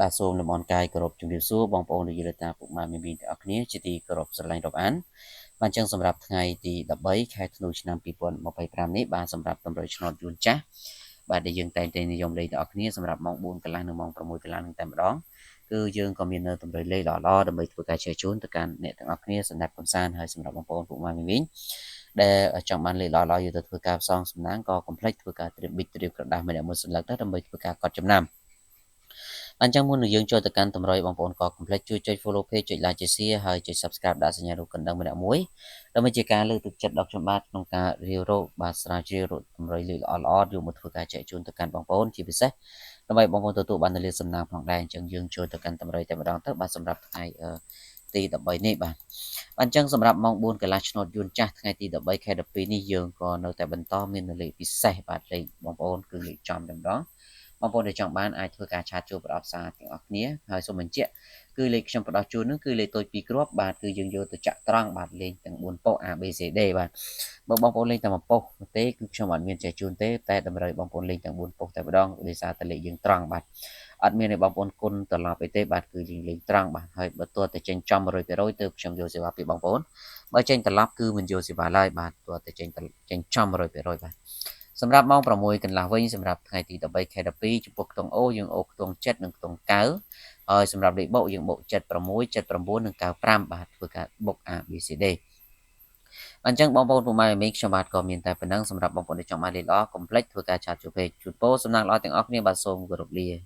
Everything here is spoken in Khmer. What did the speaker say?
បាទសូមលំអរកាយគោរពជំរាបសួរបងប្អូនយុវតាពុកម៉ែមីមីទាំងអស់គ្នាជាទីគោរពស្រឡាញ់រាប់អានបាទអញ្ចឹងសម្រាប់ថ្ងៃទី13ខែធ្នូឆ្នាំ2025នេះបាទសម្រាប់តម្រុយឆ្នោតយួនចាស់បាទដែលយើងតែងតែនិយមលេងទាំងអស់គ្នាសម្រាប់ម៉ោង4កន្លះនិងម៉ោង6កន្លះនឹងតែម្ដងគឺយើងក៏មាននៅតម្រុយលេខល្អៗដើម្បីធ្វើការចែកជូនទៅកាន់អ្នកទាំងអស់គ្នាសម្រាប់កំសាន្តហើយសម្រាប់បងប្អូនពុកម៉ែមីមីដែលចង់បានលេខល្អៗយកទៅធ្វើការផ្សងសំណាងក៏កុំភ្លេចធ្វើការត្រៀមប៊ិចត្រៀមក្រដាសម្នាក់មួយសន្លឹកដែរដើម្បីធ្វើការកត់ចំណាំអញ្ចឹងមុននឹងយើងចូលទៅកាន់តម្រុយបងប្អូនក៏កុំភ្លេចជួយចុច follow page ចុច like ចុច share ហើយចុច subscribe ដាក់សញ្ញារូបកណ្ដឹងម្នាក់មួយដើម្បីជាការលើកទឹកចិត្តដល់ខ្ញុំបាទក្នុងការរាវរកបាទស្រាវជ្រាវរកតម្រុយលេខល្អៗយកមកធ្វើការចែកជូនទៅកាន់បងប្អូនជាពិសេសដើម្បីបងប្អូនទទួលបាននូវលាភសំណាងផងដែរអញ្ចឹងយើងចូលទៅកាន់តម្រុយតែម្ដងទៅបាទសម្រាប់ថ្ងៃទី13នេះបាទអញ្ចឹងសម្រាប់ម៉ោង4កន្លះឆ្នោតយួនចាស់ថ្ងៃទី13ខែ12នេះយើងក៏នៅតែបន្តមានលេខពិសេសបាទលេខបងប្អូនគឺលេខចំតែម្ដងបងប្អូនដែលចង់បានអាចធ្វើការ chat ចូលប្រអប់សារទាំងអស់គ្នាហើយសូមបញ្ជាក់គឺលេខខ្ញុំផ្ដោះជូននោះគឺលេខតូច2គ្រាប់បាទគឺយើងយកទៅចាក់ត្រង់បាទលេងទាំង4ប៉ុស្តិ៍ A B C D បាទបើបងប្អូនលេងតែមួយប៉ុស្តិ៍ទេគឺខ្ញុំអត់មានចែកជូនទេតែតម្រូវបងប្អូនលេងទាំង4ប៉ុស្តិ៍តែម្ដងដោយសារតែលេខយើងត្រង់បាទអត់មានឲ្យបងប្អូនគុណត្រឡប់អីទេបាទគឺយើងលេងត្រង់បាទហើយបើទោះតែចេញចំ100%ទើបខ្ញុំយកសេវាពីបងប្អូនបើចេញត្រឡប់គឺមិនយកសេវាឡើយបាទទោះតែចេញចេញចំ100%បាទសម្រាប់ម៉ោង6កន្លះវិញសម្រាប់ថ្ងៃទី13ខែ12ចំពោះខ្ទង់អូយើងអូខ្ទង់7និងខ្ទង់9ហើយសម្រាប់លេខបុកយើងបុក76 79និង95បាទធ្វើការបុក A B C D អញ្ចឹងបងប្អូនពុកម៉ែមីងខ្ញុំបាទក៏មានតែប៉ុណ្ណឹងសម្រាប់បងប្អូនដែលចង់បានលេខល្អកុំភ្លេចធ្វើការ chat ជួបពេកជូនពរសំណាងល្អទាំងអស់គ្នាបាទសូមគោរពលា។